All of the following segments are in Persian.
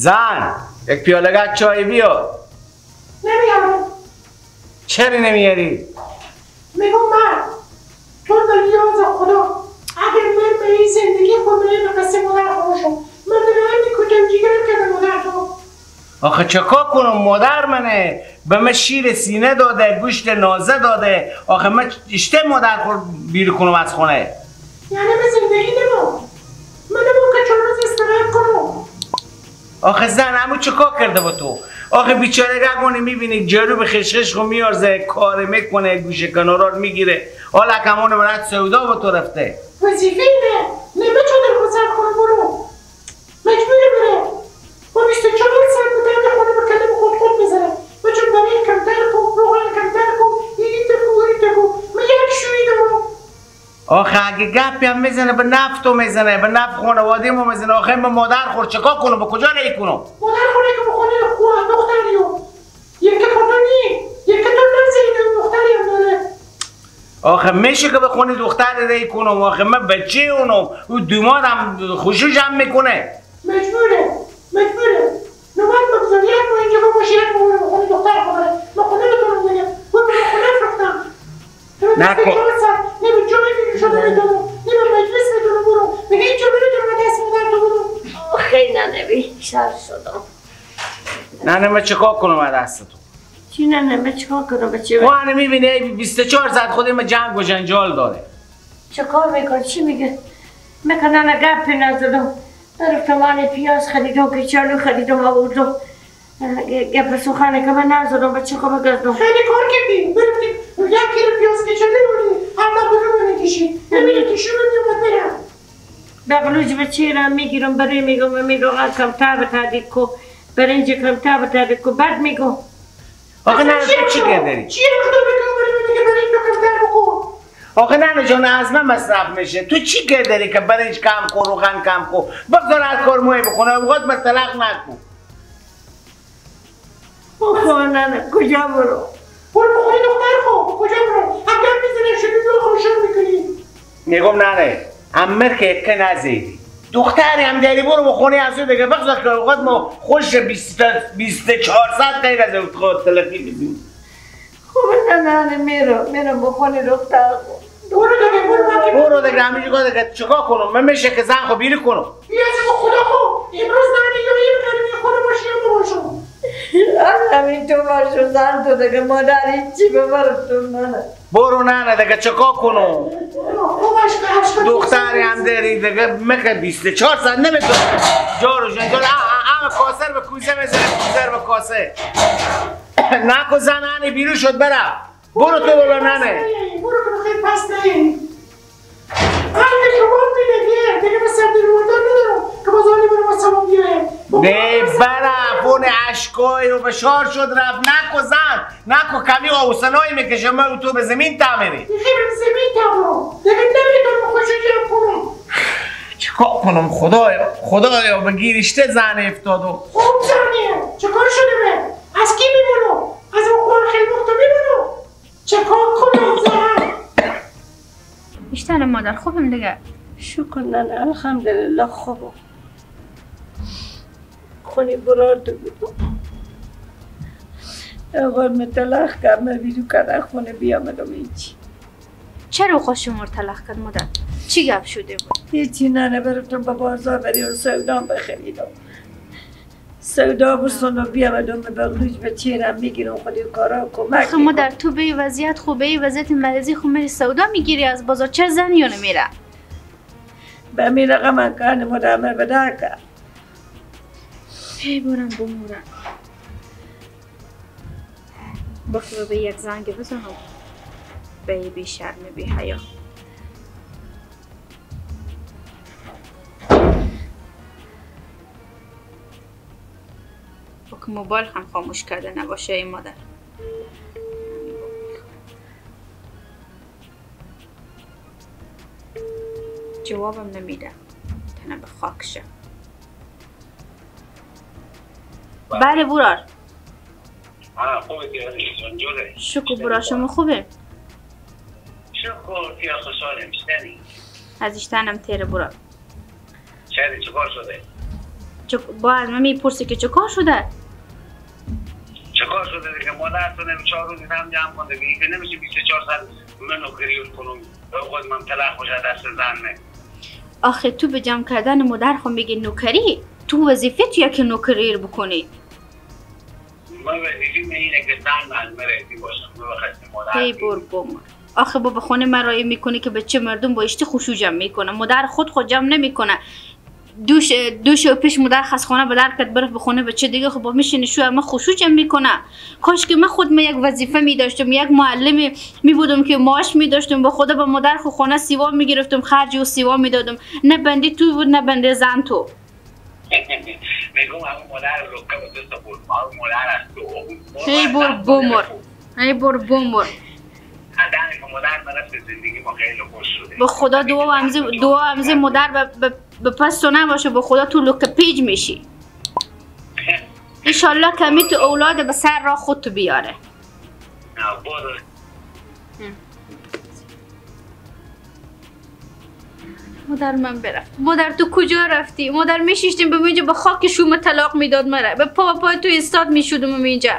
زن یک پیاله چای بیار. نمیارم. چرا نمیاری؟ میگم مرد تو به خدا اگر من به این زندگی خود نمیخواستم مادر خودشم من دیگه میکشم جیگرم که مادر تو. آخه چکا کنم مادر منه، به من شیر سینه داده، گوشت نازه داده، آخه من اشته مادر خود بیرو کنم از خونه. یعنی به زندگی نمو من نمو که چون روز استراحت کنم. آخه زن همون چکا کرده با تو؟ آخه بیچاره گونه میبینی جارو به خشخش خو میارزه، کار میکنه، گوشه کنارا رو میگیره، حالا کمونه برات سودا با تو رفته. وظیفه اینه نمه چادر خود سر کنه برو مجبوره بره با 24 ساعت به درد خونه به کلم خود خود بزنه و چون برای کمتر کن روغن کمتر کن این تکو این تکو من یک شویی دارم. آخه اگه گپی هم میزنه به نفتو میزنه، به نفت خانواده مو میزنه. آخه من مادر خور چکا کنم؟ به کجا ری کنم؟ مادر خوره که بخونه خواه دختریو یکی خودو نی یکی تو نزینه دختری هم داره. آخه میشه که به خونه دختر ری کنم؟ آخه من بچه اونم، او دومادم خوشو جمع میکنه. مجبوره مجبوره نوبت بگذار یک ماه اینجا باشی یک ماه به خونه دختر خوره من خونه بتونم دیگه بود به خونه فرختم. نکن نه به جای بیرون شده میتونم نه به مجلس میتونم برو به هیچ جا نمیتونم دست مادر تو برو. خیلی ننه بیشتر شدم. نه من چیکار کنم از دست تو؟ چی نه من چیکار کنم بچه؟ تو میبینی 24 ساعت خود من جنگ و جنجال داره. چیکار میکنه؟ چی میگه؟ من نه گپی نزدم. رفتم من پیاز خریدم، کچالو خریدم آوردم. گپ سخنه که من نزدم بچه خوب گردم. خیلی کار کردی. برفتیم یک کیلو پیاز کچالو بردی. حالا برو میکشی. نمیکشی میومد برم. بغلوج بچه را میگیرم برای میگم میروغن کمتر بتادی کو برنج کمتر بتادی کو بعد میگم. آخه نه تو چی کردی؟ چی رو بگم برای میگه برنج کمتر بکن. آخه نه جان از من مصرف میشه. تو چی کردی که برنج کم کن روغن کم کن؟ بگذار از کار موی بکنه اوقات مطلق نکن. آخه نه کجا برو؟ برو بخوری دختر خو کجا برو؟ هم گپ میزنه شدی رو خوشحال میکنی. میگم نه امر که که نزیدی دختری هم داری برو بخونه از تو دیگه بگذار که اوقات ما خوش 24 ساعت غیر از اوقات تلفی میدیم. خب نه نه میرم بخونه دختر خو. برو دیگه برو برو دیگه همینجا دیگه چیکار کنم؟ من میشه که زن خو بیری کنم. بیا خدا خو امروز نه یا یه کاری خونه باشی یا باشم. همین تو باشو زن تو دیگه مادر هیچی ببرم منه. برو نه دیگه چیکار کنم؟ دختری هم داری دیگه مکه 24 ساعت نمیتونم جارو جنجال ام کاسر به کوزه میزنه کوزه به کاسه. نکو زن هنی بیرون شد برم. برو تو بالا ننه. برو که خیلی پس نهی. قلب شما میده دیگه به سر دل ندارم که بازالی برو با سلام بیایم. نه برم اون اشکای رو به شار شد رفت. نکو زن نکو کمی آوسنایی میکشه من تو به زمین تعمیری. دیگه به زمین تعمیرم دیگه نمیتونم خوشو جمع کنم. چیکار کنم خدایا خدایا به گیرشته زن افتادم. خوب زنیه چیکار شده به از کی میمونم؟ از اون خوان خیلی وقت میمونم. چیکار کنم زن؟ بیشتر مادر خوبم دیگه. شکر نه الحمدلله خوبم. خونی برار تو بودم. اول متلخ کرد من بیرو کرد خونه بیامدم هیچی. چرا خوش مرتلخ کرد مادر؟ چی گپ شده بود؟ هیچی نه برفتم به بازار بری و سودام بخریدم. سودا بسون و بیامدم به بغلوج به چیرم میگیرم خودی کارا کمک. خب مادر تو به وضعیت خوبه وضعیت مریضی خو میری سودا میگیری از بازار چرا زنی نمیره؟ به می رقم من کن مدامه بده کرد. هی برم بمورم. بخیر به یک زنگ بزنم به بی شرم بی حیا. که موبایل هم خاموش کرده نباشه این مادر. جوابم نمیده. تنه به خاک شه. بله برار. خوبه که شکر برار شما خوبه؟ شکر بیا خوشحالم شنی. از اشتنم تیره برار. چرا چیکار شده؟ با از من میپرسی که چه کار شده؟ چه کار شده دیگه؟ مادر تو نمی 4 روز هم جمع کنه دیگه، نمیشه 24 ساعت من نوکری کنم خود من طلاق خوش دست زن نه. آخه تو به جمع کردن مادر خو میگی نوکری؟ تو وظیفه تو که نوکری رو بکنی. من وظیفه اینه که زن از من راضی باشم، من ای بر بمر. آخه بابا خونه من رای میکنه که بچه مردم با اشتی خوشو جمع میکنه، مادر خود جمع نمیکنه. دوش پیش مادر خس خونه به در کرد برف به خونه بچه دیگه، خب با میشینه شو اما خوشو جمع میکنه. کاش که من خود من یک وظیفه میداشتم، یک معلم میبودم که معاش میداشتم، با خدا با مادر خود خونه سیوا میگرفتم، خرج و سیوا میدادم، نه بندی تو بود نه بنده زن تو. میگم همون مادر رو که دوست بود، مادر از تو. ای بر بمر، ای بر بمر. به خدا دعا همزه مادر به پس تو نباشه، به خدا تو لکه پیج میشی. انشالله کمی تو اولاد به سر را خود تو بیاره. مادر من برفت. مادر تو کجا رفتی؟ مادر میشیشتیم به اینجا به خاک شوم طلاق میداد مرا، به پا پای تو استاد میشدم اینجا.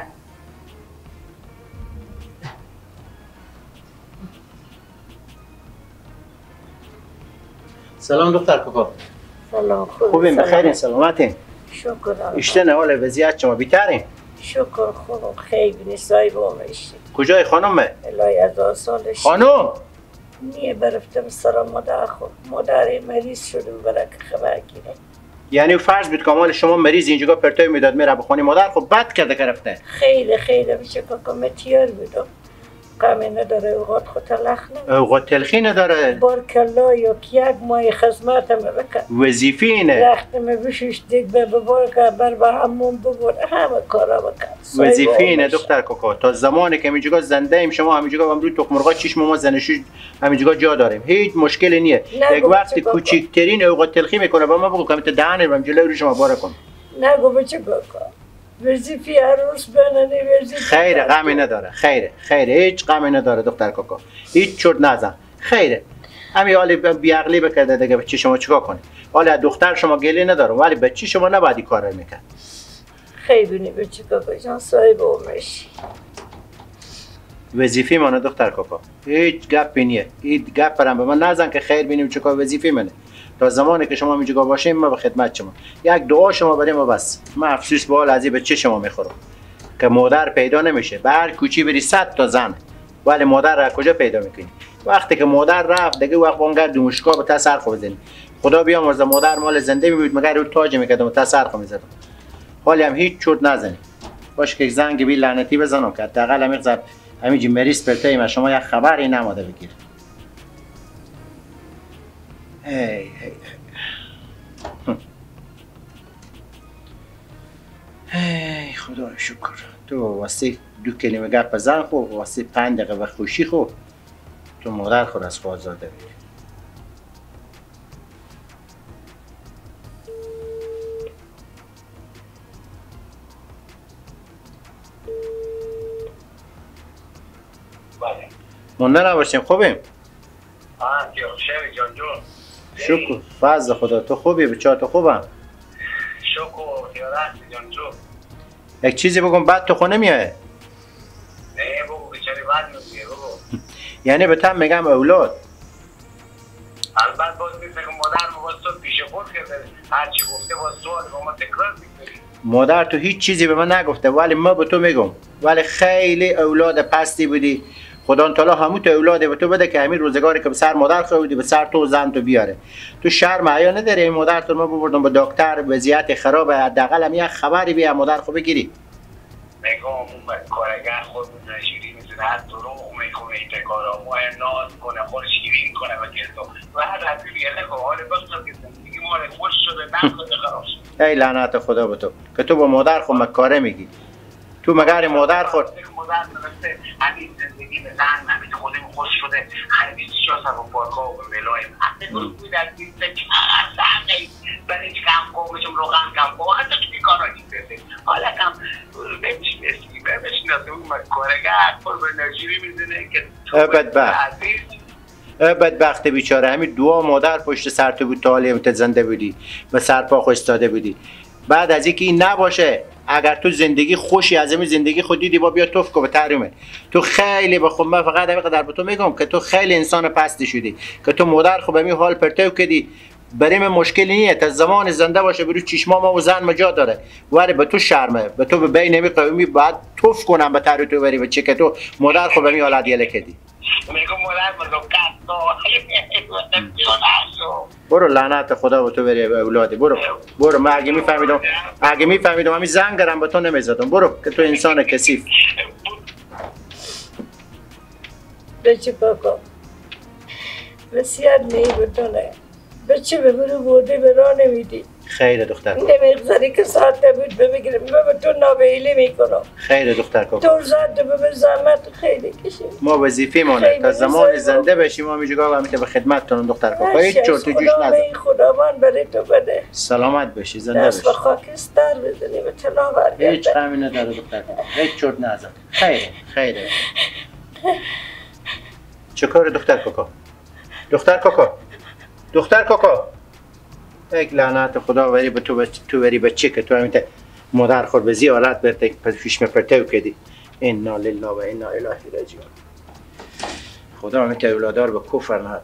سلام دختر کوکا. سلام، خوبیم؟ بخیرین؟ سلامتین؟ شکر. اشته حال وضعیت شما بیترین؟ شکر خوبم، خیلی نیستای با میشی. کجای خانمه؟ الهی از آسانش. خانم؟ نیه برفتم سر مادر خود، مادر مریض شده برای که خبر گیره. یعنی فرض بود که مال شما مریض اینجا پرتوی میداد میره به خانه مادر، خب بد کرده که رفته. خیلی خیلی میشه کاکا، من تیار بودم. غمی نداره، اوقات خود تلخ نداره. اوقات تلخی نداره. بارکالله یا یک ماه خدمتم بکن. وظیفه اینه. رختم بشوش دیگ به ببر که بر به همون ببر، همه کارا بکن. وظیفه اینه دختر کاکا، تا زمانی که همینجا زنده ایم شما همینجا هم روی تخم مرغا چشم ما زنشوش همینجا جا داریم، هیچ مشکلی نیه. یک وقت کوچکترین اوقات تلخی میکنه با ما بگو که دهن برم جلوی رو شما بار کن. نگو بچه کاکا. وظیفه عروس بننی وظیفه. خیر غمی نداره، خیر خیر هیچ غمی نداره دختر کاکا، هیچ چرت نزن، خیره. همین حالی بیعقلی بکرده دیگه بچه شما چیکار کنه؟ حالا دختر شما گله نداره ولی بچه شما نباید این کارا میکرد. خیلی بچه کاکا جان صاحب عمرشی. وظیفه منه دختر کاکا، هیچ گپی نیه، هیچ گپ برام به من نزن که خیر بینیم چیکار وظیفه منه. تا زمانی که شما اینجا باشیم ما به خدمت شما. یک دعا شما برای ما بس. من افسوس به حال از این بچه شما میخورم که مادر پیدا نمیشه. به هر کوچی بری 100 تا زن، ولی مادر را کجا پیدا میکنی؟ وقتی که مادر رفت دیگه وقت اونگر دومشکا به تا سر خو بزنی. خدا بیامرزه مادر مال زنده میبود مگر رو تاج میکردم تا سر خو میزدم. حالی هم هیچ چرت نزنی. باشه که زنگ بی لعنتی بزنم که حداقل همین زب همینجی مریض پرته ما شما یک خبری نماده بگیر. ای ای ای خدا رو شکر. تو واسه 2 کلمه گپ زن خو، واسه 5 دقیقه و خوشی خو تو مادر خود از خود زاده بگیر. مونده نباشیم، خوبیم؟ شکر فضل خدا. تو خوبی؟ بچه تو خوبم؟ شکر جان جو. یک چیزی بگم بعد تو خونه میای؟ نه بگو بیچاره بعد میگه بگو. یعنی به تم میگم اولاد. البته باز میگه مادر باز تو پیش خود کرده، هر چی گفته باز سوال با ما تکرار میکنی. مادر تو هیچ چیزی به من نگفته ولی ما به تو میگم، ولی خیلی اولاد پستی بودی. خدا تعالی همون تو اولاد به تو بده که همین روزگاری که به سر مادر خوردی به سر تو زن تو بیاره. تو شرم حیا نداری؟ این مادر تو ما ببردم به دکتر، وضعیت خرابه، حداقل هم یک خبری بیا مادر خو بگیری. میگم اون کارگر خود نشیری میزنه، هر دروغ میکنه، این کارا ما ناز کنه، خود شیرین کنه و تو و هر حرفی میگه که حال بخصوص که زندگی مال خوش شده نخوده خراب شده. ای لعنت خدا به تو که تو با مادر خود مکاره میگی. تو مگر مادر خود مادر نوشته همین زندگی به زن همین خودم خوش شده، هر 24 ساعت با پارکا و به ملایم حتی گروه میدن برای هیچ کم قومشون روغن کم قوم حتی که کارا نیسته. حالا کم بمیشنسی بمیشنسی اون کارگر پر به نجیبی میزنه که تو بدبخت بدبخت بیچاره. همین دعا مادر پشت سر تو بود تا حالی زنده بودی و سرپا خوش داده بودی. بعد از اینکه این نباشه، اگر تو زندگی خوشی از این زندگی خود دیدی با بیا توف کو به تحریمه. تو خیلی به خود، من فقط همین به تو میگم که تو خیلی انسان پستی شدی که تو مادر خو به می حال پرتو کردی. بریم مشکلی نیست تا زمان زنده باشه برو چشما ما و زن مجا داره، ولی به تو شرمه، به تو به بین نمی قومی بعد توف کنم به تر تو بری به چه که تو مادر خو به می حالت یله کردی. میگم مادر برو لعنت خدا به تو بری به اولادی. برو برو، من اگه میفهمیدم، اگه میفهمیدم همین زنگرم به تو نمیزدم. برو که تو انسان کثیف. بچه کاکا وصیت میبتونه بچه به برو برده به راه نمیدی. خیر دختر کاکا. نمیگذاری که ساعت بود بگیرم من به تو نابهیلی میکنم. خیر دختر کاکا. تو زد به زحمت خیلی کشیم. ما وظیفه مونه تا زمان زنده بشیم ما میجگاه همیشه به خدمتتون دختر کاکا. هیچ چرت جوش نزن. خداوند برای تو بده. سلامت بشی، زنده بشی. دست به خاکستر بزنی به طلا برگرده. هیچ غمی نداره دختر کاکا. هیچ چرت نزن. خیر خیر. چه کار دختر کاکا؟ دختر کاکا، دختر کاکا، یک لعنت خدا وری به تو، تو وری بچه که تو همین مادر خور به زیارت برده پیش پرتو کردی. انا لله و انا الیه راجعون. خدا همین اولادار به کفر نده.